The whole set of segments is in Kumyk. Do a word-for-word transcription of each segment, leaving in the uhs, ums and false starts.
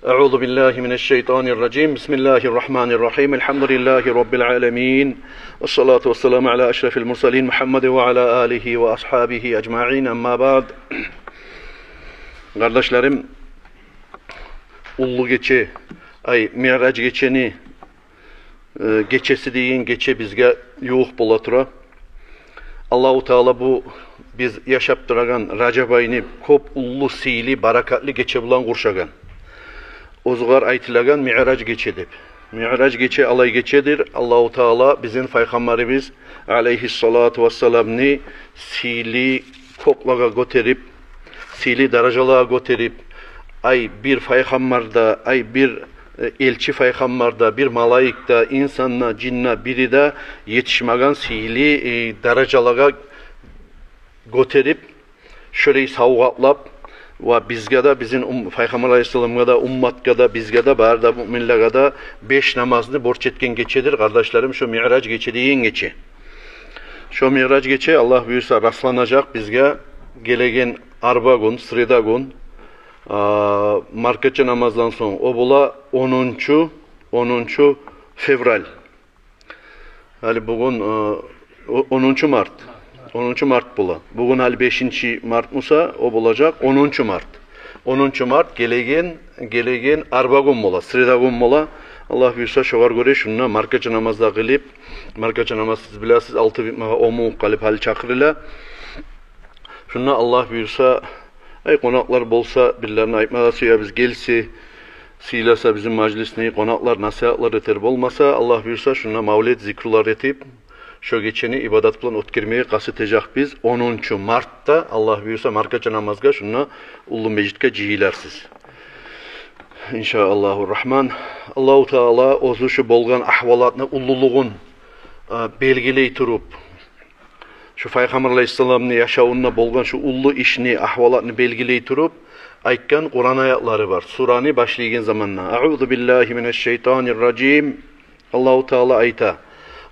أعوذ بالله من الشيطان الرجيم. بسم الله الرحمن الرحيم. الحمد لله رب العالمين. والصلاة والسلام على أشرف المرسلين محمد وعلى آله وأصحابه أجمعين. أما بعد. Къардашларым, уллу гече, ай, Миъраж гечени э, гечеси деген гече бизге ювукъ бола тура. Аллагьу Таала бу биз яшап турагъан Ражаб айны кёп уллу, сыйлы, баракатлы гече булан къуршагъан. Оьзюгер айтылагъан Миъраж гече деп. Миъраж гече алай гечедир, Аллагьу Таала бизин Пайхаммарыбыз алейгьиссалату вассаламны сыйлы кёклеге гётерип, сыйлы даражалагъа гётерип, ай бир пайхаммар да, ай бир, э, элчи пайхаммар да, бир малайик де, инсан да, жин де, бири де етишмеген сыйлы, э, даражалагъа гётерип, шолай савгъатлап, ва бизге де, бизин ум-, Пайхаммар алейгьиссаламгъа да, умматгъа да, бизге де, бары да муъминлеге де беш намазны борч этген гечедир, къардашларым, шо Миъраж гече деген гече. Шо Миъраж гече, Аллагь буюрса, расланажакъ бизге гелеген арба гюн, среда гюн, а, маркача намаздан сонг. О бола онунчу, онунчу февраль. Гьали бугюн, э, о-, онунчу март. Онунчу март бола. Бугюн гьали бешинчи март буса, о болажакъ онунчу март. Онунчу март гелеген, гелеген арба гюн бола, среда гюн бола. Аллагь буюрса, шогъар гёре шунда маркача намаз да къылып, маркача намаз, сиз билесиз, алты битмеге он минут къалып гьали чакъырыла. Шунда Аллагь буюрса, ай, къонакълар болса, бирлерине айтма да сюебиз, гелсе, сыйласа бизин мажлисни, къонакълар насигьатлар этер, болмаса, Аллагь буюрса, шунда мавлет, зикрулар этип, шо гечени ибадат булан оьтгермеге къаст этежекбиз. Онунчу мартда, Аллагь буюрса, маркача намазгъа шунда уллу межитге жыйыларсыз. Иншааллагьу Рагьман. Аллагьу Таала оьзю шу болгъан агьвалатны уллулугъун, а, белгилей туруп, шу Пайхаммар алейгьиссаламны яшавунда болгъан шу уллу ишни, агьвалатны белгилей туруп, айтгъан Къуран аятлары бар. Сураны башлайгъан заманда. أعوذ بالله من الشيطان الرجيم. Аллагьу Таала айта: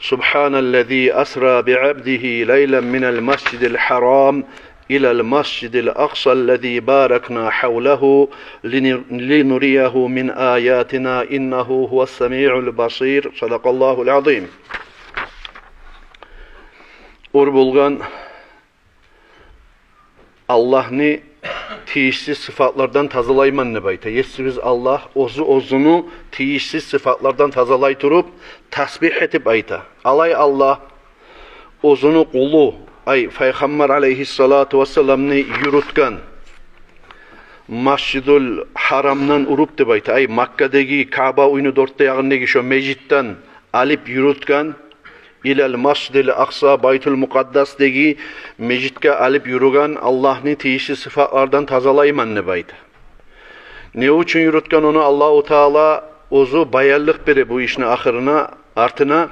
سبحان الذي أسرى بعبده ليلا من المسجد الحرام إلى المسجد الأقصى الذي باركنا حوله لن-، لنريه من آياتنا إنه هو السميع البصير. صدق الله العظيم. Оьр болгъан Аллагьны тийишсиз сыфатлардан тазалайман деп айта. Есибиз Аллагь оьзю оьзюню тийишсиз сыфатлардан тазалай туруп, тасбигь этип айта. Алай Аллагь оьзюню къулу, ай, Пайхаммар алейгьиссалату вассаламны юрютген, Масжидул Гьарамдан уруп деп айта, ай, Маккадагъы Каъба уьйню дёрт де ягъындагъы шо межитден алып юрютген, илал Масжидил Акъса, Байтул Мукъаддасдагъы межитге алып юрюген Аллагьны тийишли сыфатлардан тазалайман деп айта. Не учун юрютген ону Аллагьу Таала, оьзю баянлыкъ бере бу ишни ахырына, артына: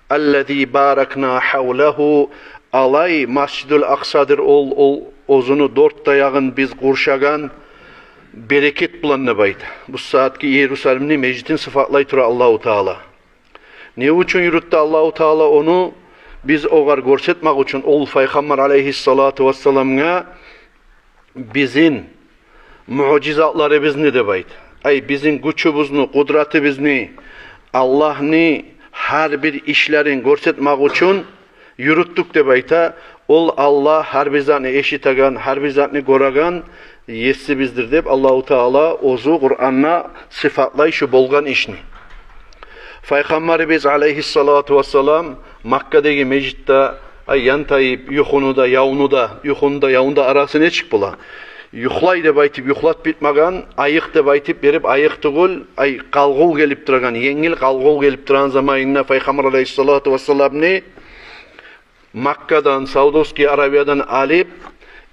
аллази баракна гьавлагьу, алай Масжидул Акъсадыр ол, ол оьзюню дёрт де ягъын биз къуршагъан берекет булан деп айта. Бу сагьатгъы Иерусалимни межитин сыфатлай тура Аллагьу Таала. Не учун юрютдю Аллагьу Таала ону? Биз огъар гёрсетмек учун, ол Пайхаммар алейгьиссалату вассаламгъа бизин муъжизатларыбызны деп айта. Ай, бизин гючюбюзню, къудратыбызны, Аллагьны гьар бир ишлерин гёрсетмек учун юрютдюк деп айта. Ол Аллагь гьар бир затны эшитеген, гьар бир затны гёреген Есибиздир деп Аллагьу Таала оьзю Къуранда сыфатлай шу болгъан ишни. Пайхаммарыбыз алейгьиссалату вассалам Маккадагъы межитде, ай, янтайып, юхуну да, явну да, юхуну да, явну да арасы нечик бола? Юхлай деп айтып юхлап битмеген, айыкъ деп айтып берип айыкъ тюгюл, ай, къалгъув гелип турагъан, енгил къалгъув гелип турагъан заманында Пайхаммар алейгьиссалату вассаламны Маккадан, Саудовский Аравиядан алып,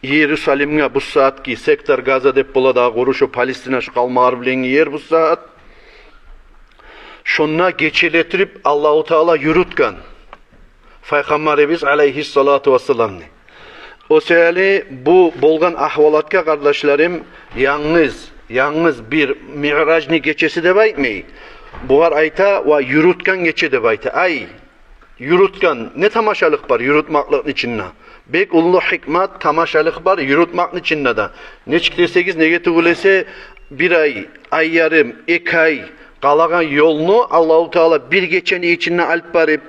Иерусалимге, бу сагьатгъы сектор Газа деп бола дагъы, къуру шу Палестина, шу къалмагъар билинген ер бу сагьат. Шонда гечелетирип Аллагьу Таала юрютген Пайхаммарыбыз алейгьиссалату вассаламны. О саялы бу болгъан агьвалатгъа, къардашларым, янгыз, янгыз бир Миъражны гечеси деп айтмай. Бугъар айта ва юрютген гече деп айта. Ай, юрютген, не тамашалыкъ бар юрютмекликни ичинде? Бек уллу гьикмат, тамашалыкъ бар юрютмекни ичинде де. Нечик десегиз, неге тюгюл эсе, бир ай ай ярым, эки ай къалагъан ёлну Аллагьу Таала бир гечени ичинде алып барып,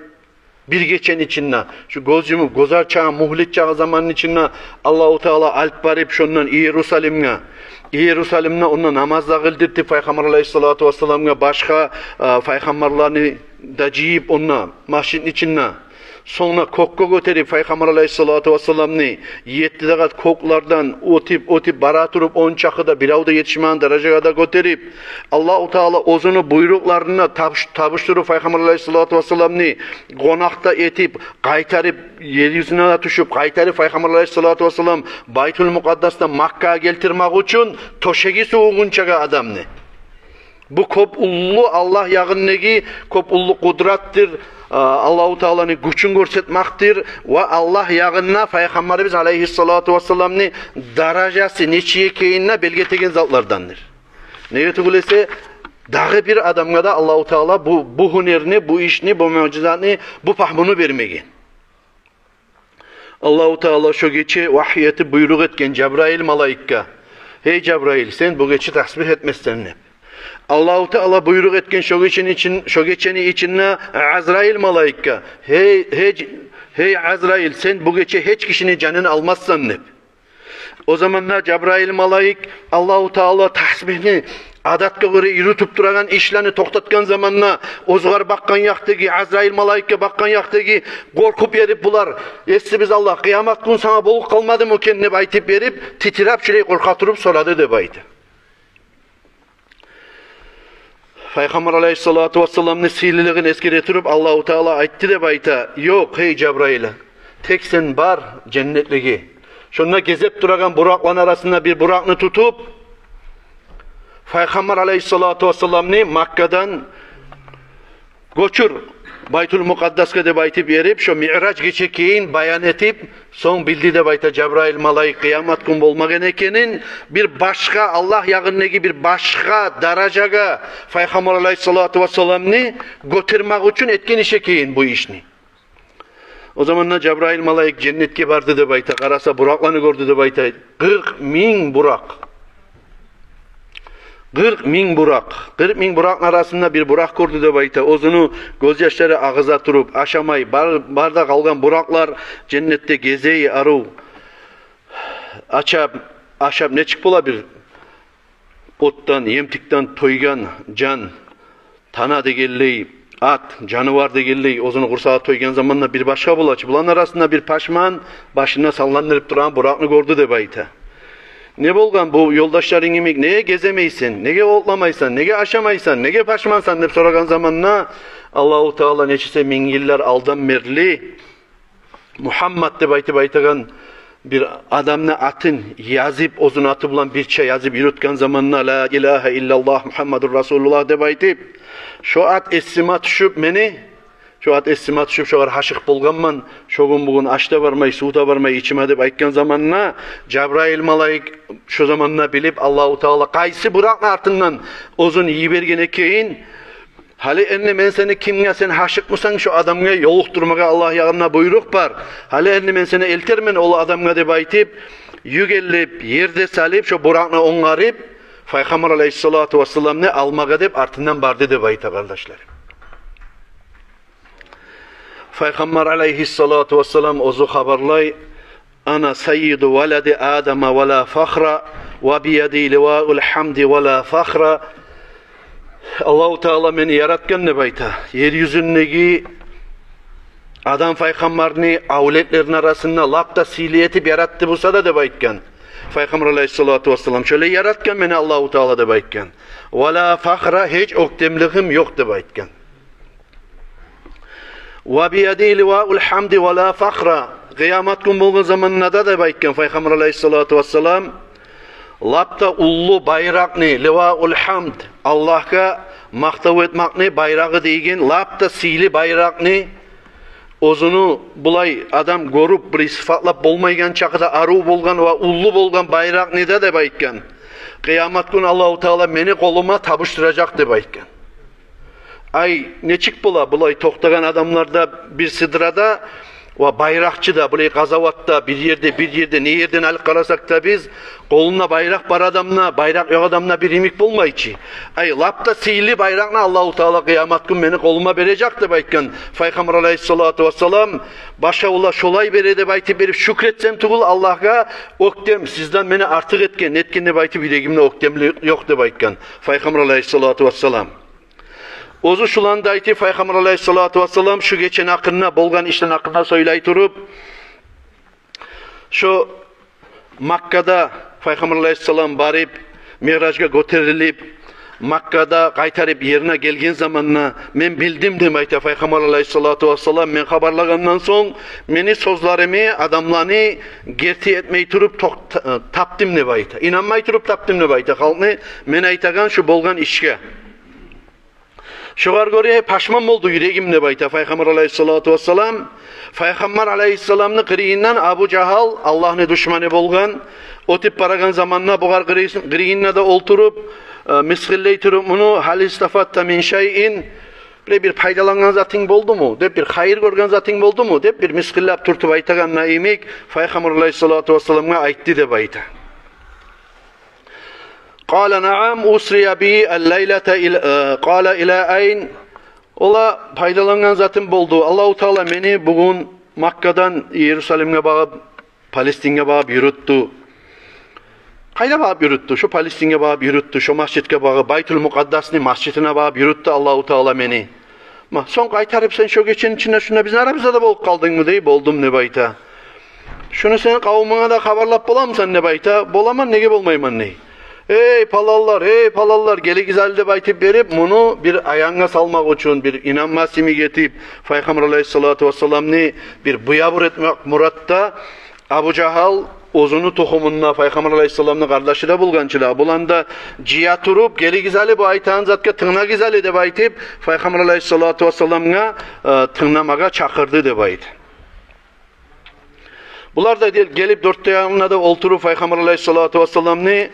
бир гечени ичинде, шу гёз юмуп, гёз ачагъан, мюгьлет чагъы заманны ичинде Аллагьу Таала алып барып шондан Иерусалимге, Иерусалимде онда намаз да къылдыртып, Пайхаммар алайгьиссалату вассаламгъа, башгъа, э, пайхаммарланы да жыйып онда, межитни ичинде. Сонг да кёкге гётерип, Пайхаммар алайгьиссалату вассаламны етти де къат кёклерден оьтюп, оьтюп бара туруп, ончакъы да бирев де етишмеген даражагъа да гётерип, Аллагьу Таала оьзюню буйрукъларын да табыш-, табышдырып, Пайхаммар алайгьиссалату вассаламны къонакъ да этип, къайтарып, ер юзюне де тюшюп, къайтарып Пайхаммар алайгьиссалату вассалам Байтул Мукъаддасдан Маккагъа гелтирмек учун тёшеги сувугъунчагъа адамны. Бу кёп уллу Аллагь ягъындагъы кёп уллу къудратдыр, а, Аллагьу Тааланы гючюн гёрсетмекдир ва Аллагь ягъында Пайхаммарыбыз алайгьиссалату вассаламны даражасы нечик экенин де белги этеген затлардандыр. Неге тюгюл эсе, дагъы бир адамгъа да Аллагьу Таала бу, бу гьюнерни, бу ишни, бу муъжизатны, бу пагьмуну бермеген. Аллагьу Таала шо гече вагьй этип буйрукъ этген Жабраил малайикге: «Гьей Жабраил, сен бу гече тасбигь этмессен», — деп. Аллагьу Таала буйрукъ этген шо гечени ичин-, шо гечени ичинде Азраил малайикге: «Гьей, гьей, гьей Азраил, сен бу гече гьеч гишини жанын алмассан», — деп. О заманда Жабраил малайик Аллагьу Таала тасбигьни адатгъа гёре юрютюп турагъан ишлени токътатгъан заманда, оьзюгер бакъгъан якъдагъы, Азраил малайикге бакъгъан якъдагъы къоркъуп берип булар: «Есибиз Аллагь, къыямат гюн сагъа болуп къалмадымы экен?» — деп айтып берип, титиреп, шулай къоркъа туруп сорады деп айта. Пайхаммар алайгьиссалату вассаламны сыйлылыгъын эсгере туруп, Аллагьу Таала айтды деп айта: «Ёкъ, гьей Жабраил, тек сен бар женнетлеге. Шонда гезип турагъан буракъланы арасында бир буракъны тутуп, Пайхаммар алайгьиссалату вассаламны Маккадан гёчюр Байтул Мукъаддасгъа», — деп айтып берип, шо Миъраж гече экенин баян этип, сонг билди деп айта Жабраил малайик къыямат гюн болмагъан экенин, бир башгъа, Аллагь ягъындагъы бир башгъа даражагъа Пайхаммар алайгьиссалату вассаламны гётермек учун этген иш экенин бу ишни. О заманда Жабраил малайик женнетге барды деп айта, къараса, буракъланы гёрдю деп айта. Къыркъ минг буракъ. Къыркъ минг буракъ. Къыркъ минг буракъны арасында бир буракъ гёрдю деп айта. Оьзюню гёзьяшлары агъыза туруп, ашамай, бар, бар да къалгъан буракълар женнетде гезей, арив. Ашап, ашап нечик бола бир отдан, емтикден тойгъан жан, тана дегенлей, ат, жанывар дегенлей, оьзюню къурсагъы тойгъан заманда бир башгъа бола чы. Буланы арасында бир пашман, башын да салландырып турагъан буракъны гёрдю деп айта. «Не болгъан, бу ёлдашларынг йимик неге геземейсен, неге отламайсан, неге ашамайсан, неге пашмансан?» — деп сорагъан заманда, Аллагьу Таала нечесе минг йыллар алдан берли Мугьаммад деп айтып айтагъан бир адамны атын язып, оьзюню аты булан бирче язып юрютген заманда, «Ла илагьа иллаллагь Мугьаммадур Расулуллагь» деп айтып, шо ат эсиме тюшюп мени, шо ат эсиме тюшюп, шогъар гьашыкъ болгъанман, шо гюн-бугюн аш да бармай, сув да бармай ичиме деп айтгъан заманда, Жабраил малайик шо заманда билип, Аллагьу Таала къайсы буракъны артындан оьзюн йиберген экенин, «Гьали энни мен сени кимге сен гьашыкъмысан, шо адамгъа ёлукъдурмагъа Аллагь ягъындан буйрукъ бар. Гьали энни мен сени элтермен ол адамгъа», — деп айтып, югеллеп, ерде салып, шо буракъны онгарып, Пайхаммар алайгьиссалату вассаламны алмагъа деп артындан барды деп айта, къардашлар. Пайхаммар алайгьиссалату вассалам оьзю хабарлай: «Ана саййиду валади Адама ва ла фахра, ва бияди ливаул гьамди ва ла фахра». Аллагьу Таала мени яратгъан деп айта. Ер юзюндеги Адам пайхаммарны авлетлерини арасында лап да сыйлы этип яратды буса да деп айтгъан. Пайхаммар алайгьиссалату вассалам, шолай яратгъан мени Аллагьу Таала деп айтгъан. «Ва ла фахра, гьеч оьктемлигим ёкъ» деп айтгъан. «Ва бияди ливаул гьамди ва ла фахра». Къыямат гюн болгъан заманда да деп айтгъан Пайхаммар алайгьиссалату вассалам, лап да уллу байракъны, ливаул гьамд, Аллагьгъа макътав этмекни байрагъы деген, лап да сыйлы байракъны, оьзюню булай адам гёрюп, бир сыпатлап болмайгъан чакъы да арив болгъан ва уллу болгъан байракъны да деп айтгъан, къыямат гюн Аллагьу Таала мени къолума тапшуражакъ деп айтгъан. Ай, нечик бола, булай токътагъан адамлар да бир сыдырада Ва байракъчы да, булай къазаватда, бир ерде, бир ерде, не ерден алып къарасакъ да биз, къолунда байракъ бар адамны, байракъ ёкъ адамны бир йимик болмай чы. Ай, лап да сыйлы байракъны Аллагьу Таала къыямат гюн мени къолума бережек деп айтгъан Пайхаммар алайгьиссалату вассалам. Башгъа олар шолай бере деп айтып берип шюкюр этсем тюгюл Аллагьгъа, оьктем, сизден мени артыкъ этген, нетген деп айтып юрегимде оьктемлик ёкъ деп айтгъан Пайхаммар алайгьиссалату вассалам. Оьзю шуланы да айтып, Пайхаммар алайгьиссалату вассалам шу гечени гьакъында, болгъан ишлени гьакъында сёйлей туруп, шо Маккада Пайхаммар алайгьиссалам барып, Миъражгъа гётерилип, Маккада къайтарып ерине гелген заманда мен билдим деп айта Пайхаммар алайгьиссалату вассалам, мен хабарлагъандан сонг мени сёзлерими адамланы герти этмей туруп токъ-, тапдым деп айта. Инанмай туруп тапдым деп айта халкъны мен айтагъан шу болгъан ишге. Шогъар гёре пашман болду юрегим деп айта Пайхаммар алайгьиссалату вассалам. Пайхаммар алайгьиссаламны къырыйындан Абу Жагьал, Аллагьны душманы болгъан, оьтюп барагъан заманда бугъар къырый-, къырыйында да олтуруп, э, мысгъыллай туруп муну: «Гьал истафадта мин шайин?» Бир, бир пайдалангъан затынг болдуму? Деп, бир хайыр гёрген затынг болдуму? Деп, бир мысгъыллап, тюртюп айтагъан йимик Пайхаммар алайгьиссалату вассаламгъа айтды деп айта. Къала: «Наам, усрия би ал-лайлата ил-, э, къала: ила айн?» Ола: «Пайдалангъан затым болду. Аллагьу Таала мени бугюн Маккадан Иерусалимге багъып, Палестинге багъып юрютдю». Къайда багъып юрютдю? Шо Палестинге багъып юрютдю, шо масжитге багъып, Байтул Мукъаддасны масжитине багъып юрютдю Аллагьу Таала мени. Ма, сонг къайтарып сен шо гечени ичинде шунда бизин арабызда да болуп къалдынгмы дей. Болдум деп айта. Шуну сен къавумунга да хабарлап боламысан деп айта. Боламан, неге болмайман дей. Эй паланлар, эй паланлар, гелигиз гьали деп айтып берип, муну бир аянгъа салмакъ учун, бир инанмас йимик этип, Пайхаммар алайгьиссалату вассаламны бир буябур этмек муратда Абу Жагьал оьзюню тухумунда, Пайхаммар алайгьиссаламны къардашы да болгъан чы да, буланы да жыя туруп, гелигиз гьали, бу айтагъан затгъа тынглагъыз гьали деп айтып, Пайхаммар алайгьиссалату вассаламгъа, э, тынгламагъа чакъырды деп айта. Булар да гел-, гелип дёрт де янына да олтуруп, Пайхаммар алайгьиссалату вассаламны: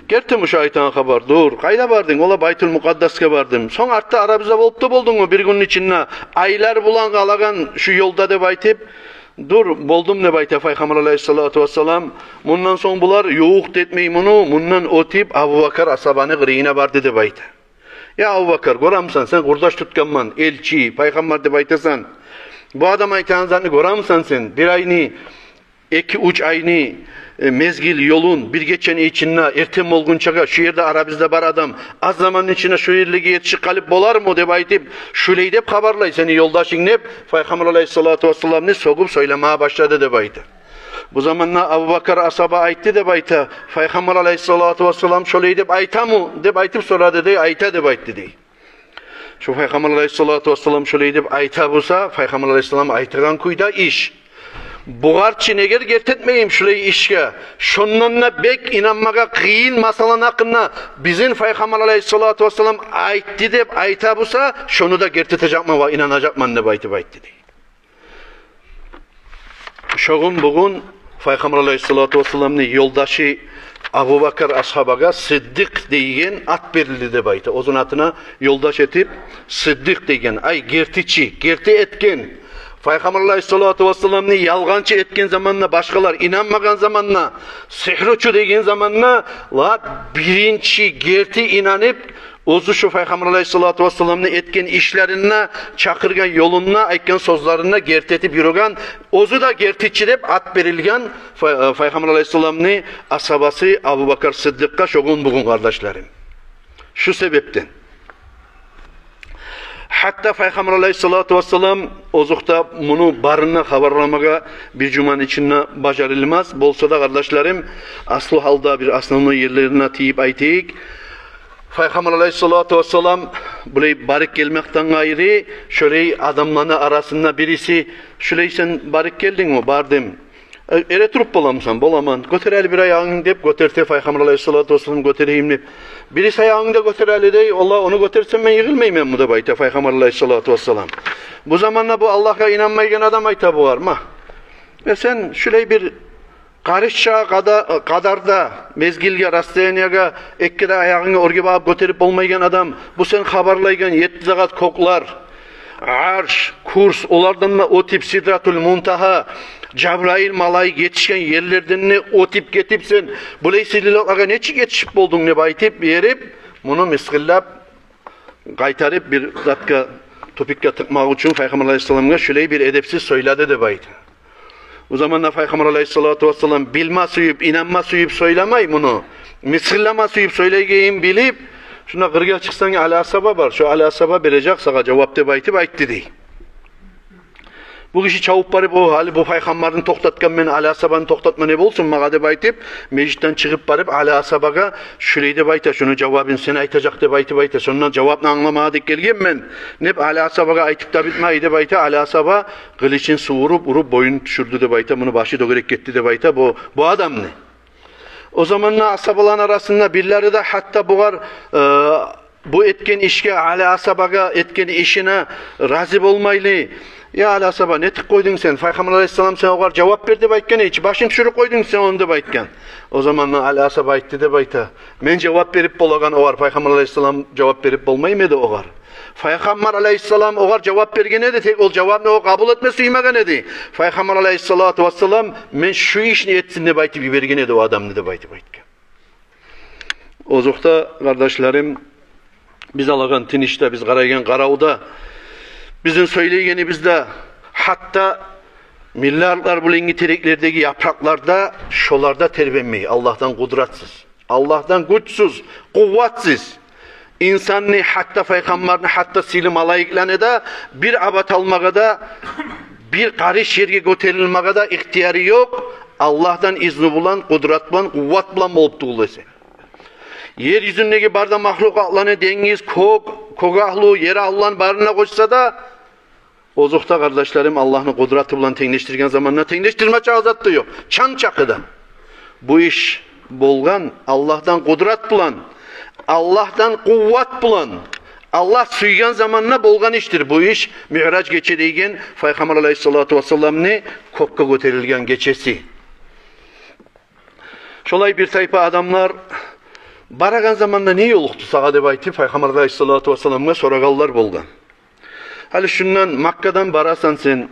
«Гертими шу айтагъан хабар?» «Дюр». «Къайда бардынг?» «Ола, Байтул Мукъаддасгъа бардым». «Сонг артда арабызда болуп да болдунгму бир гюнню ичинде айлар булан къалагъан шу ёлда?» деп айтып. «Дюр, болдум», — деп айта Пайхаммар алайгьиссалату вассалам. Мундан сонг булар ювукъ да этмей муну, мундан оьтюп, Абубакар асгьабаны къырыйына барды деп айта. «Я Абубакар, гёремисен, сен къурдаш тутгъанман, элчи, пайхаммар деп айтасан. Бу адам айтагъан затны гёремисен сен? Бир айны, эки-уьч айны, э, мезгил ёлун бир гечени ичинде, эртен болгъунчагъа, шу ерде арабызда бар адам аз заманны ичинде шу ерлеге етишип къалып болармы?» — деп айтып, шулай деп хабарлай сени ёлдашынг деп, Пайхаммар алайгьиссалату вассаламны сёгюп сёйлемеге башлады деп айта. Бу заманда Абубакар асгьаба айтды деп айта: «Пайхаммар алайгьиссалату вассалам шолай деп айтамы?» — деп айтып сорады дей. «Айта», — деп айтды дей. Шо Пайхаммар алайгьиссалату вассалам шолай деп айта буса, Пайхаммар алайгьиссалам айтагъан кюйде иш. Бугъар чы негер герти этмейим шулай ишге, шондан да бек инанмагъа къыйын масъаланы гьакъында бизин Пайхаммар алайгьиссалату вассалам айтды деп айта буса, шону да герти этежекмен ва инанажакъман деп айтып айтды дей. Шо гюн бугюн Пайхаммар алайгьиссалату вассаламны ёлдашы Абубакар асгьабагъа Сыддыкъ деген ат берилди деп айта. Оьзюню атына ёлдаш этип Сыддыкъ деген, ай, гертичи, герти этген. Пайхаммар алайгьиссалату вассаламны ялгъанчы этген заманда, башгъалар инанмагъан заманда, сигьручу деген заманда, лап биринчи герти инанып, оьзю шо Пайхаммар алайгьиссалату вассаламны этген ишлерин де, чакъыргъан ёлун да, айтгъан сёзлерин де герти этип юрюген, оьзю де гертичи деп ат берилген Пай-, Пайхаммар алайгьиссаламны асгьабасы Абубакар Сыддыкъгъа шо гюн бугюн, къардашларым. Шу себепден. Гьатта Пайхаммар алайгьиссалату вассалам, озокъда, муну барын да хабарламагъа бир жуманы ичинде бажарылмас. Болса да, къардашларым, аслу гьалда бир основной ерлерине тийип айтайыкъ. Пайхаммар алайгьиссалату вассалам булай барып гелмекден къайры, шолай адамланы арасында бириси: «Шолай сен барып гелдингми?» «Бардым». «Э, эретуруп боламысан?» «Боламан». «Гётер гьали бир аягъынгны», — деп гётерте Пайхаммар алайгьиссалату вассалам, «гётерейим», — деп. «Бириси аягъынгны да гётер гьали», — дей. «Олла, ону гётерсем, мен йыгъылмайманмы?» — деп айта Пайхаммар алайгьиссалату вассалам. Бу заманда бу Аллагьгъа инанмайгъан адам айта бугъар: «Ма, э, сен шулай бир къарышча къада-, къадарда, мезгилге, расстояниеге, эки де аягъынгны оьрге багъып гётерип болмайгъан адам, бу сен хабарлайгъан етти сагьат кёклер, Арш, Курс, олардан да оьтюп, Сидратул Мунтагьа, Жабраил малайик етишген ерлерден де оьтюп гетип, сен булай сыйлылыкълагъа нечик етишип болдунг?» — деп айтып, берип, муну мысгъыллап, къайтарып бир затгъа, тупикге тыкъмакъ учун Пайхаммар алайгьиссаламгъа шулай бир эдепсиз сёйледи деп айта. О заманда Пайхаммар алайгьиссалату вассалам билме сююп, инанма сююп сёйлемей муну, мысгъыллама сююп сёйлейгенин билип, шунда къыргъа чыкъсанг, Али асгьаба бар, шо Али асгьаба бережек сагъа жавап деп айтып айтды дей. Бу гиши чабып барып, о, гьали бу пайхаммарны токътатгъан мен, Али асгьабаны токътатма не болсун магъа деп айтып, межитден чыгъып барып, Али асгьабагъа шулай деп айта, шуну жавабын сен айтажакъ деп айтып айта, шондан жавапны англамагъа деп гелгенмен деп Али асгьабагъа айтып да битмей деп айта, Али асгьаба къылычын сувуруп, уруп, боюнун тюшюрдю деп айта, муну башы дёгерек гетди деп айта бу, бу адамны. О заманда асгьабаланы арасында бирлери де гьатта бугъар, э, бу этген ишге, Али асгьабагъа этген ишине рази болмайлы: «Я Али асгьаба, нетип къойдунг сен? Пайхаммар алайгьиссалам сен огъар жавап бер деп айтгъан эди чи, башын тюшюрюп къойдунг сен ону», — деп айтгъан. О заманда Али асгьаба айтды деп айта: «Мен жавап берип болагъан огъар, Пайхаммар алайгьиссалам жавап берип болмаймы эди огъар? Пайхаммар алайгьиссалам огъар жавап берген эди, тек ол жавапны о къабул этме сюймеген эди. Пайхаммар алайгьиссалату вассалам мен шу ишни этсин деп айтып йиберген эди о адамны», — деп айтып айтгъан. Озокъда, къардашларым, биз алагъан тынышда, биз къарайгъан къаравда, бизин сёйлейгенибизде, гьатта миллиардлар булангъы тереклердеги япыракълар да, шолар да тербенмей Аллагьдан къудратсыз, Аллагьдан гючсюз, къувватсыз. Инсанны, гьатта пайхаммарны, гьатта сыйлы малайиклени де бир абат алмагъа да, бир къарыш ерге гётерилмеге де ихтияры ёкъ, Аллагьдан изну булан, къудрат булан, къувват булан болуп тюгюл эсе. Ер юзюндеги бары да махлукъатланы, денгиз, кёк, кёк агьлю, ер агьлюлени барын да къошса да, озокъда, къардашларым, Аллагьны къудраты булан тенглешдирген заманда тенглешдирме чакъы зат да ёкъ, чанг чакъы да. Бу иш болгъан Аллагьдан къудрат булан, Аллагьдан къувват булан. Аллагь сюйген заманда болгъан ишдир бу иш. Миъраж гече дейген Пайхаммар алайгьиссалату вассаламны кёкге гётерилген гечеси. Шолай бир тайпа адамлар барагъан заманда не ёлукъду сагъа деп айтып, Пайхаммар алайгьиссалату вассаламгъа сорагъанлар болгъан. Гьали шундан, Маккадан барасан сен,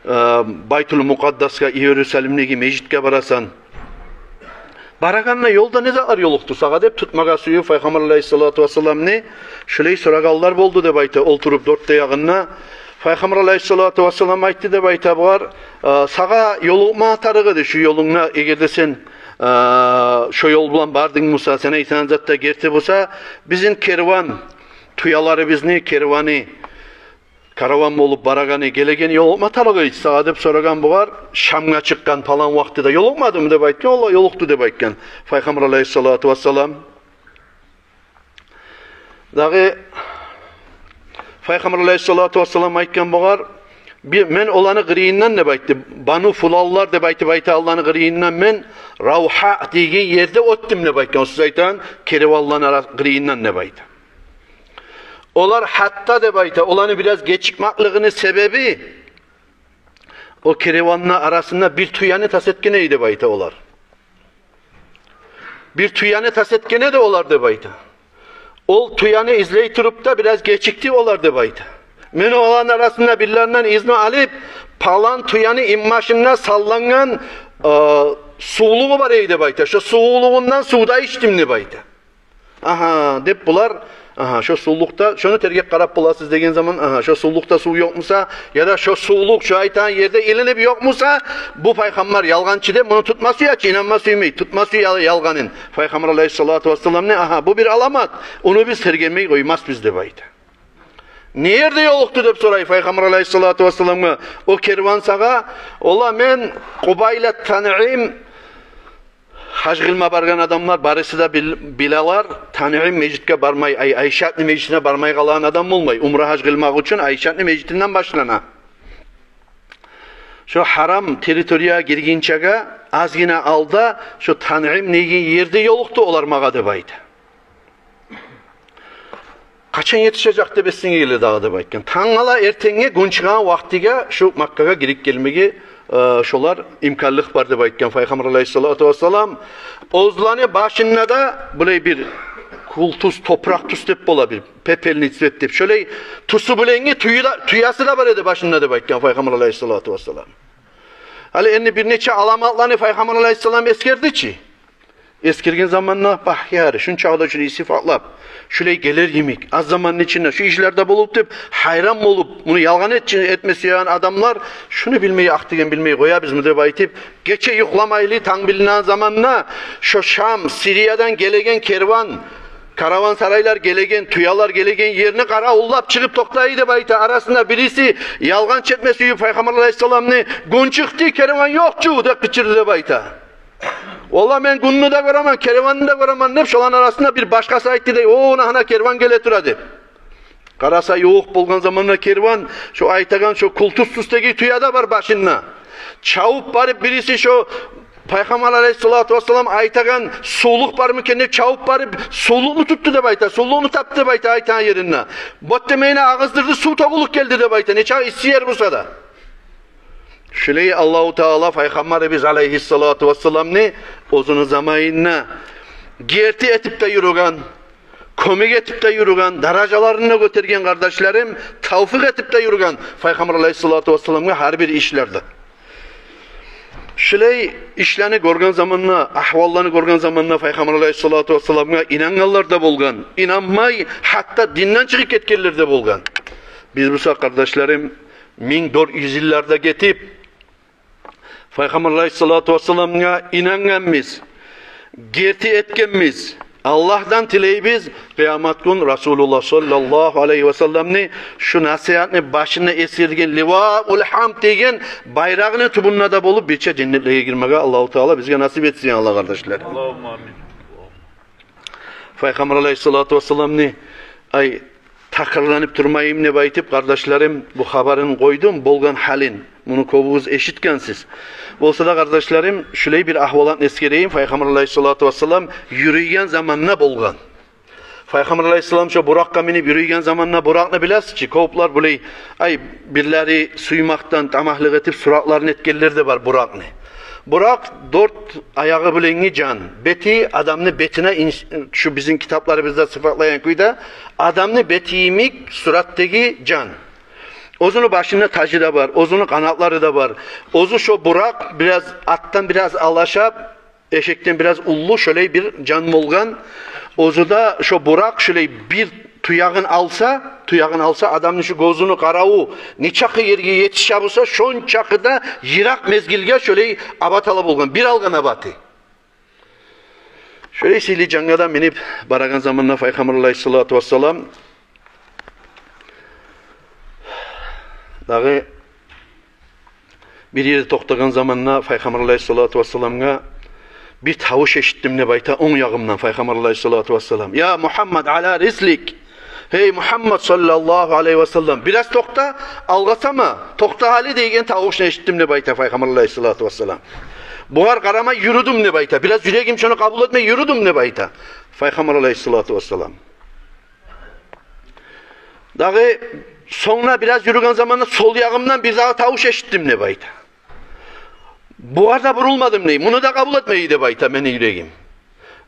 э, Байтул Мукъаддасгъа, Иерусалимдеги межитге барасан. Барагъанда ёлда не затлар ёлукъду сагъа деп тутмагъа сююп Пайхаммар алайгьиссалату вассаламны, шулай сорагъанлар болду деп айта, олтуруп дёрт де ягъында. Пайхаммар алайгьиссалату вассалам айтды деп айта бугъар: «Э, сагъа ёлукъма тарыкъ эди шу ёлунгда, эгер де сен, э, шо ёл булан бардынг буса, сен айтагъан зат да герти буса, бизин керван, тюелерибизни керваны, караван болуп барагъаны, гелегени ёлукъма тарыкъ эди сагъа», — деп сорагъан бугъар. «Шамгъа чыкъгъан палан вакътиде ёлукъмадымы?» — деп айтгъан. «Олай, ёлукъду», — деп айтгъан Пайхаммар алайгьиссалату вассалам. Дагъы Пайхаммар алайгьиссалату вассалам айтгъан бугъар: «Би-, мен оланы къырыйындан, — деп айтды, — Бану Фуланлар деп айтып айта, оланы къырыйындан мен Равгьа деген ерде оьтдюм, — деп айтгъан, — о сиз айтагъан керванланы ара-, къырыйындан», — деп айта. Олар гьатта, — деп айта, — оланы бираз гечикмеклигини себеби, о керванны арасында бир тюени тас этген эди, — деп айта, — олар. Бир тюени тас этген эди олар, — деп айта. — Ол тюени излей туруп да бираз гечикди олар, — деп айта. — Мен оланы арасында бирлеринден изну алып, палан тюени инбашында саллангъан, э, сувлугъу бар эди, — деп айта. — Шо сувлугъундан сув да ичдим», — деп айта. «Агьа, — деп булар, — агьа, шо сувлукъда, шону тергеп къарап боласыз», — деген заман, «Агьа, шо сувлукъда сув ёкъ буса, яда шо сувлукъ шо айтагъан ерде илинип ёкъ буса, бу пайхаммар ялгъанчы деп муну тутма сюе чи, инанма сюймей, тутма сюе ял-, ялгъанын, Пайхаммар алайгьиссалату вассаламны, агьа, бу бир аламат, ону биз тергемей къоймасбыз», — деп айта. «Не ерде ёлукъду?» — деп сорай Пайхаммар алайгьиссалату вассаламгъа о керван сагъа. «Ола, мен Къубайла Танъим, гьаж къылма баргъан адамлар барысы да бил-, билалар, Танъим межитге бармай, Ай-, Айшатны межитине бармай къалагъан адам болмай. Умра, гьаж къылмакъ учун Айшатны межитинден башлана. Шо гьарам территориягъа гиргинчеге азгъына алда шо Танъим деген ерде ёлукъду олар магъа», — деп айта. «Къачан етишежек деп эсинге геле дагъы?» — деп айтгъан. «Тангала эртенге, гюн чыгъагъан вакътиге шу Маккагъа гирип гелмеге, э, шолар имканлыкъ бар», — деп айтгъан Пайхаммар алайгьиссалату вассалам. Оьзлени башында да булай бир Гюл тюс, топуракъ тюс деп бола бир, пепельный цвет деп. Шолай тюсю булангъы тюе де, тюеси де бар эди башында деп айтгъан Пайхаммар алайгьиссалату вассалам. Гьали энни бир нече аламатланы Пайхаммар алайгьиссалам эсгерди чи. Эсгерген заманда, багь яри, шунчакъы да шулай сыфатлап, шулай гелер йимик, аз заманны ичинде шу ишлер де болуп деп, гьайран болуп, муну ялгъан эт-, этме сюеген адамлар, шуну билмей, акъ деген билмей къоябызмы деп айтып, гече юхламайлы, танг билинген заманда шо Шам, Сириядан гелеген керван, караван-сарайлар гелеген, тюелер гелеген ерни къаравуллап чыгъып токътай деп айта. Арасында бириси ялгъанчы этме сююп Пайхаммар алайгьиссаламны: «Гюн чыкъды, керван ёкъ чу», — деп къычырды деп айта. «Валлагь, мен гюнню де гёремен, керванны да гёремен», — деп, шоланы арасында бир башгъасы айтды дей: «О, гьана, гьана керван геле тура», — деп. Къараса, ювукъ болгъан заманда керван, шо айтагъан шо гюл тюс тюсдеги тюе де бар башында. Чабып барып бириси шо Пайхаммар алайгьиссалату вассалам айтагъан сувлукъ бармы экен деп чабып барып, сувлукъну тутду деп айта, сувлукъну тапды деп айта, айтагъан еринде. Бот демейине агъыздырды, сув тёгюлюп гелди деп айта, нечакъы исси ер буса да. Шулай Аллагьу Таала Пайхаммарыбыз алайгьиссалату вассаламны оьзюню заманында герти этип де юрюген, кёмек этип де юрюген, даражаларын да гётерген, къардашларым, тавфикъ этип де юрюген Пайхаммар алайгьиссалату вассаламгъа гьар бир ишлерде. Шулай ишлени гёрген заманда, агьвалланы гёрген заманда Пайхаммар алайгьиссалату вассаламгъа инангъанлар да болгъан, инанмай, гьатта динден чыгъып гетгенлер де болгъан. Биз буса, къардашларым, минг дёрт юз йылларда гетип, Пайхаммар алайгьиссалату вассаламгъа инангъанбыз, герти этгенбиз. Аллагьдан тилейбиз, къыямат гюн Расулуллагь саллаллагьу алайгьи вассалламны шу насигьатны башында эсгерген Ливаул Гьамд деген байрагъыны тюбюнде де болуп, бирче женнетлеге гирмеге Аллагьу Таала бизге насип этсин, Аллагь, къардашлар. Аллагьумма амин. Пайхаммар алайгьиссалату вассаламны, ай, такрарланып турмайым деп айтып, къардашларым, бу хабарын къойдум, болгъан гьалын. Муну кёбюгюз эшитгенсиз. Болса да, къардашларым, шулай бир агьвалатны эсгерейим, Пайхаммар алайгьиссалату вассалам юрюйген заманда болгъан. Пайхаммар алайгьиссалам шо Буракъгъа минип юрюйген заманда, Буракъны билесиз чи, кёплер булай, ай, бирлери сюймекден тамагьлыкъ этип суратларын этгенлер де бар Буракъны. Буракъ дёрт аягъы булангъы жан, бети адамны бетине инс-, шу бизин китапларыбызда сыфатлайгъан кюйде, адамны бети йимик суратдагъы жан. Оьзюню башында тажы да бар, оьзюню къанатлары да бар. Оьзю шо Буракъ бираз атдан бираз алаша, эшекден бираз уллу, шолай бир жан болгъан. Оьзю де шо Буракъ шолай бир туягъын алса, туягъын алса, адамны шу гёзюню къараву нечакъы ерге етише буса, шончакъы да йыракъ мезгилге шолай абат ала болгъан, бир алгъан абаты. Шолай сыйлы жангъа да минип барагъан заманда Пайхаммар алайгьиссалату вассалам дагъы бир ерде токътагъан заманда Пайхаммар алайгьиссалату вассаламгъа бир тавуш эшитдим деп айта онг ягъымдан, Пайхаммар алайгьиссалату вассалам: «Я Мугьаммад, ала рислик! Гьей Мугьаммад саллаллагьу алайгьи вассаллам, бираз токъта, алгъасама, токъта гьали», — деген тавушну эшитдим деп айта Пайхаммар алайгьиссалату вассалам. Бугъар къарамай юрюдюм деп айта. Бираз юрегим шону къабул этмей юрюдюм деп айта Пайхаммар алайгьиссалату вассалам. Дагъы сонг да бираз юрюген заманда сол ягъымдан бир дагъы тавуш эшитдим деп айта. Бугъар да бурулмадым дей. Муну да къабул этмей деп айта мени юрегим.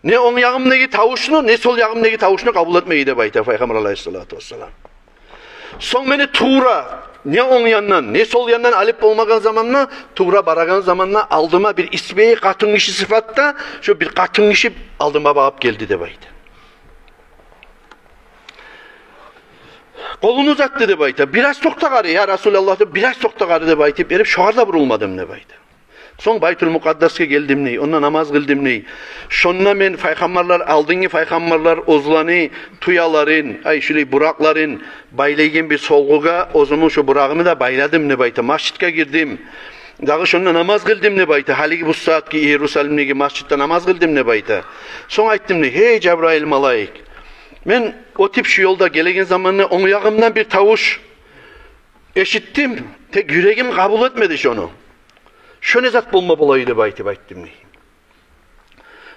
Не онг ягъымдагъы тавушну, не сол ягъымдагъы тавушну къабул этмей деп айта Пайхаммар алайгьиссалату вассалам. Сонг мени тувра, не онг яндан, не сол яндан алып болмагъан заманда, тувра барагъан заманда алдыма бир исбайы къатынгиши сыфатда, шо бир къатынгиши алдыма багъып гелди деп айта. Къолун узатды деп айта. «Бираз токъта гьали, я Расулаллагь», — деп, «бираз токъта гьали», — деп айтып берип, шогъар да бурулмадым деп айта. Сонг Байтул Мукъаддасгъа гелдим дей, онда намаз къылдым дей. Шонда мен пайхаммарлар, алдынгъы пайхаммарлар оьзлени тюелерин, ай, шулай буракъларын байлайгъан бир солгъугъа оьзюмню шо бурагъымны да байладым деп айта. Межитге гирдим. Дагъы шонда намаз къылдым деп айта. Гьалиги бу сагьатгъы Иерусалимдеги межитде намаз къылдым деп айта. Сонг айтдым дей: «Гьей, Жабрайыл малайик, мен оьтюп шу ёлда гелеген заманда онг ягъымдан бир тавуш эшитдим, тек юрегим къабул этмеди шону. Шо не зат болма бола эди?» — деп айтып айтдым дей.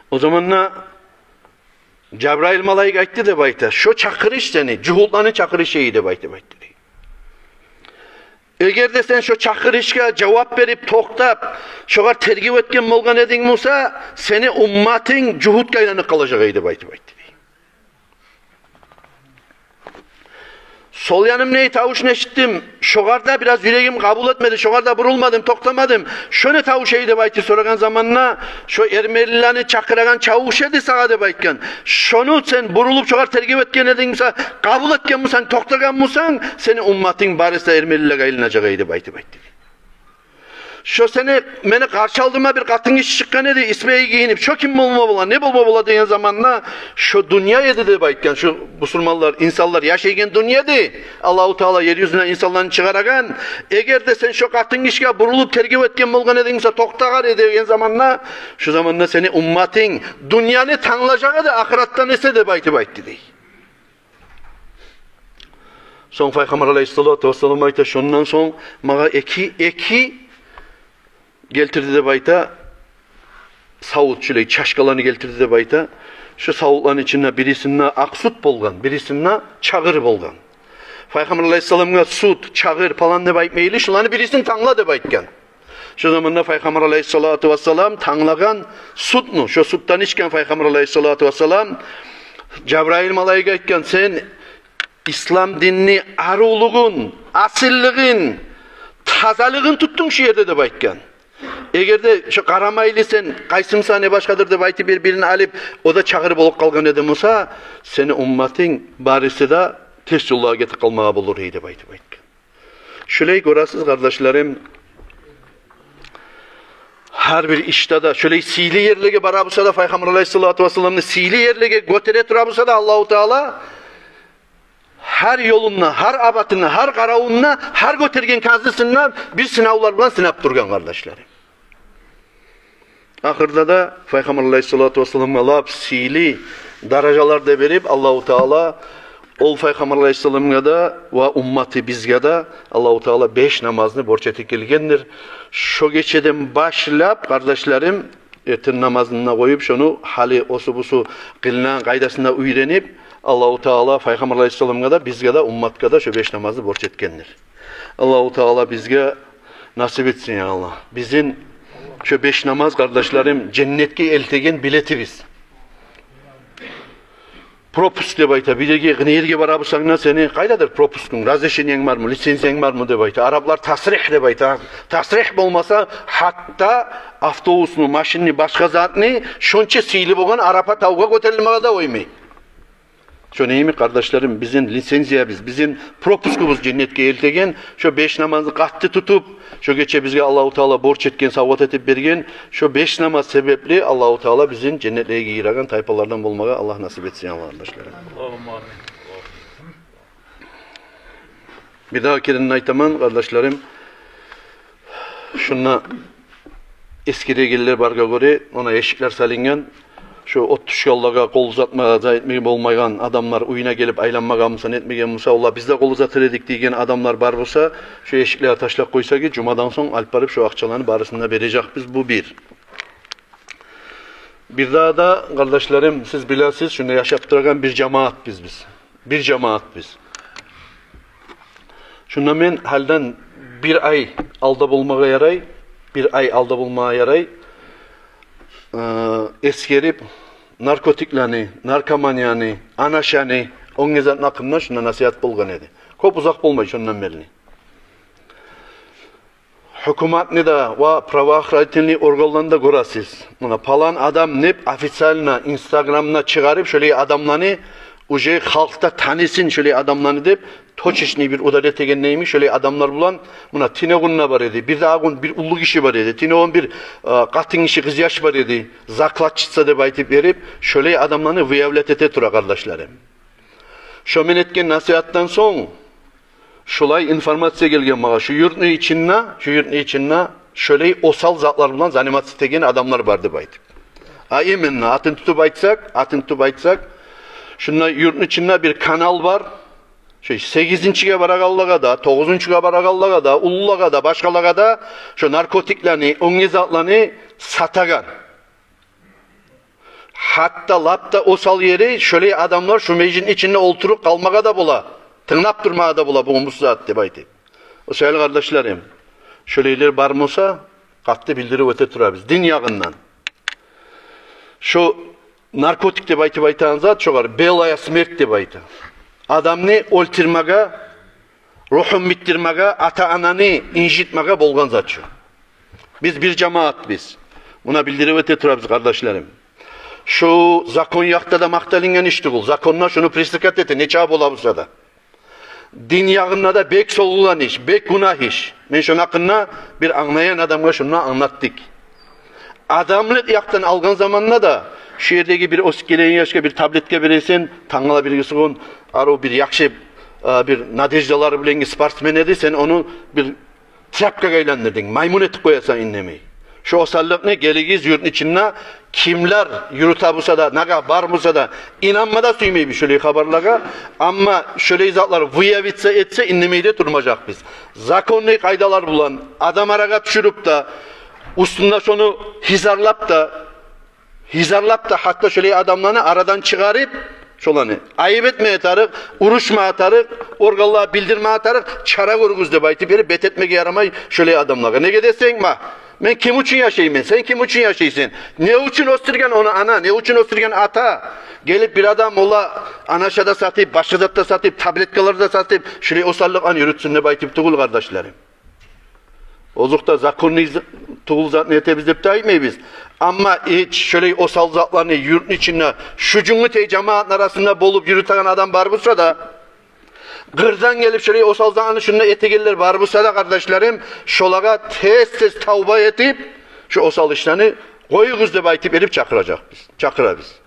О заманда Жабрайыл малайик айтды деп айта: «Шо чакъырыш сени жугьутланы чакъырышы эди», — деп айтып айтды дей. «Эгер де сен шо чакъырышгъа жавап берип, токътап, шогъар тергев этген болгъан эдинг буса, сени умматынг жугьутгъа айланып къалажакъ эди», — деп айтып айтды дей. сол янымда тавушну эшитдим. Шогъар да бираз юрегим къабул этмеди, шогъар да бурулмадым, токътамадым. Шо не тавуш эди деп айтып сорагъан заманда, шо эрмелилени чакъырагъан чавуш эди сагъа деп айтгъан. Шону сен бурулуп шогъар тергев этген эдинг буса, къабул этген бусанг, токътагъан бусанг, сени умматынг барысы да эрмелилеге айланажакъ эди деп айтып айтды. Шо сени, мени къаршы алдыма бир къатын гиши чыкъгъан эди, исбайы гийинип, шо ким болма бола, не болма бола деген заманда, шо дюнья эди деп айтгъан, шо бусурманлар, инсанлар яшайгъан дюнья эди. Аллагьу Таала ер юзюне инсанланы чыгъарагъан. Эгер де сен шо къатын гишиге бурулуп тергев этген болгъан эдинг буса, токътагъар эди деген заманда, шо заманда сени умматынг дюньяны танглажакъ эди ахыратдан эсе деп айтып айтды дей. Сонг Пайхаммар алайгьиссалату вассалам айта, шондан сонг магъа эки, эки гелтирди деп айта, савут, шулай чашкаланы гелтирди деп айта. Шо савутланы ичинде бирисинде акъ сют болгъан, бирисинде чагъыр болгъан. Пайхаммар алайгьиссаламгъа сют, чагъыр, палан деп айтмайлы, шуланы бирисин тангла деп айтгъан. Шо заманда Пайхаммар алайгьиссалату вассалам танглагъан сютню, шо сютден ичген Пайхаммар алайгьиссалату вассалам. Жабрайыл малайик айтгъан: «Сен ислам динни арувлугъун, асиллигин, тазалыгъын тутдунг шу ерде», – деп айтгъан. «Эгер де шо къарамайлы сен къайсымсан, не башгъадыр деп айтып, бир-бирин алып, о да чагъыр болуп къалгъан эди буса, сени умматынг барысы да терс ёллагъа гетип къалмагъа болур эди», – деп айтып айтгъан. Шулай гёресиз, къардашларым, гьар бир ишде де, шулай сыйлы ерлеге бара буса да, Пайхаммар алайгьиссалату вассаламны сыйлы ерлеге гётере тура буса да, Аллагьу Таала гьар ёлунда, гьар абатында, гьар къаравунда, гьар гётерген къазисинде бир сынавлар булан сынап тургъан, къардашларым. Ахырда да Пайхаммар алайгьиссалату вассаламгъа лап сыйлы даражалар да берип, Аллагьу Таала ол Пайхаммар алайгьиссаламгъа да ва умматы бизге де Аллагьу Таала беш намазны борч этип гелгендир. Шо гечеден башлап, къардашларым, эртен намазын да къоюп, шону гьали осу-бусу къылынагъан къайдасын да уьйренип, Аллагьу Таала Пайхаммар алайгьиссаламгъа да, бизге де, умматгъа да шо беш намазны борч этгендир. Аллагьу Таала бизге насип этсин, я Аллагь. Бизин шо беш намаз, къардашларым, женнетге элтеген билетибиз. Пропуск деп айта. Бир ерге, къыны ерге бара бусанг да, сени къайдадыр пропускунг, разрешениенг бармы, лицензиянг бармы деп айта. Араплар тасрих деп айта. Тасрих болмаса, гьатта автобусну, машинни, башгъа затны, шонча сыйлы болгъан Арапа тавгъа гётерилмеге де къоймай. Шону йимик, къардашларым, бизин лицензиябыз, бизин пропускубуз женнетге элтеген, шо беш намазны къатты тутуп, шо гече бизге Аллагьу Таала борч этген, савгъат этип берген, шо беш намаз себепли Аллагьу Таала бизин женнетлеге гийиреген тайпалардан болмагъа Аллагь насип этсин, Аллагь, къардашларым. Аллагьумма амин. Бир дагъы керен айтаман, къардашларым, шунда эсгерегенлер баргъа гёре, муна эшиклер салынгъан. Шо от тюшгенлеге къол узатмагъа, зат этмеге болмайгъан адамлар уьюне гелип айланмагъан буса, нетмеген буса, олар: «Биз де къол узатыр эдик», – деген адамлар бар буса, шо эшиклеге ташлап къойса, жумадан сонг алып барып шо акъчаланы барысын да бережекбиз. Бу бир. Бир дагъы да, къардашларым, сиз билесиз, шунда яшап турагъан бир жамаатбыз биз. Бир жамаатбыз. Шунда мен гьалиден бир ай алда болмагъа ярай, бир ай алда болмагъа ярай, э, эсгерип, наркотиклени, наркоманияны, анашаны, оьнге затны гьакъында шунда насигьат болгъан эди. Кёп узакъ болмай шондан берли. Гьукуматны да ва правоохранительный органланы да гёресиз. Муна палан адам деп официально Инстаграмда чыгъарып, шолай адамланы, уже халкъ да танысын шолай адамланы деп, точечный бир удар этеген йимик, шолай адамлар булан, муна тюнегюн де бар эди, бирдагъы гюн бир уллу гиши бар эди, тюнегюн бир, э, къатын гиши, къызъяш бар эди, закладчица деп айтып берип, шолай адамланы выявлять эте тура, къардашларым. Шо мен этген насигьатдан сонг, шолай информация гелген магъа. Шу юртну ичинде, шу юртну ичинде шолай осал затлар булан заниматься этеген адамлар бар деп айтып. А именно, атын тутуп айтсакъ, атын тутуп айтсакъ, шунда юртну ичинде бир канал бар. Шу сегизинчиге барагъанлагъа да, тогъузунчугъа барагъанлагъа да, уллулагъа да, башгъалагъа да шо наркотиклени, оьнге затланы сатагъан. Гьатта лап да осал ери, шолай адамлар шу межитни ичинде олтуруп къалмагъа да бола, тынглап турмагъа да бола бугюн бу сагьат деп айтып. О саялы, къардашларым, шолайлар бар буса, къатты билдирип оьте турабыз дин ягъындан. Шо наркотик деп айтып айтагъан зат, шогъар белая смерть деп айта. Адамны оьлтюрмеге Ругьун битдирмеге, ата-ананы инжитмеге болгъан зат шу. Биз бир жамаатбыз. Муна билдирип эте турабыз, къардашларым. Шу закон якъда да макъталынгъан иш тюгюл. Законда шуну пресекать эте, нечакъы бола буса да. Дин ягъында да бек согъулгъан иш, бек гюнагь иш. Мен шуну гьакъында бир англайгъан адамгъа шуну англатдыкъ. Адамлыкъ якъдан алгъан заманда да, шу ердеги бир оьсюп гелеген яшгъа бир таблетка бересен, тангала биргисигюн, арив бир яхшы, э, бир надеждалар булангъы спортсмен эди, сен ону бир тряпкагъа айландырдынг, маймун этип къоясан индемей. Шу осаллыкъны гелигиз юртну ичинде кимлер юрюте буса да, нагагь бар буса да, инанма да сюймейбиз шолай хабарлагъа. Амма шолай затлар выявиться этсе, индемей де турмажакъбыз. Законный къайдалар булан адам арагъа тюшюрюп де, уьстюнде шону гьизарлап да, гьизарлап да, гьатта шолай адамланы арадан чыгъарып, шоланы айып этме тарыкъ, урушма тарыкъ, органлагъа билдирме тарыкъ, чара гёрюгюз деп айтып берип, бет этмеге ярамай шолай адамлагъа. Неге десенг, ма, мен ким учун яшайман, сен ким учун яшайсан? Не учун оьсдюрген ону ана, не учун оьсдюрген ата? Гелип бир адам ола анаша да сатып, башгъа зат да сатып, таблеткалар да сатып, шолай осаллыкъ аны юрютсюн деп айтып тюгюл, къардашларым. Озокъда, законный з-, тюгюл затны этебиз деп де айтмайбыз. Амма гьеч шолай осал затланы юртну ичинде, шу жюнгютей жамаатны арасында болуп юрютеген адам бар буса да, къырдан гелип шолай осал затны шунда этегенлер бар буса да, къардашларым, шолагъа тез-тез тавба этип, шу осал ишлени къоюгъуз деп айтып берип чакъыражакъбыз, чакъырабыз.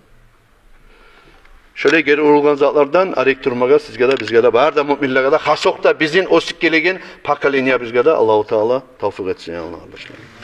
Шолай гери урулгъан затлардан арек турмагъа сизге де, бизге де, бары да муъминлеге де, хасокъда бизин оьсюп гелеген поколениябызгъа да Аллагьу Таала тавфикъ этсин, я Аллагь, къардашлар.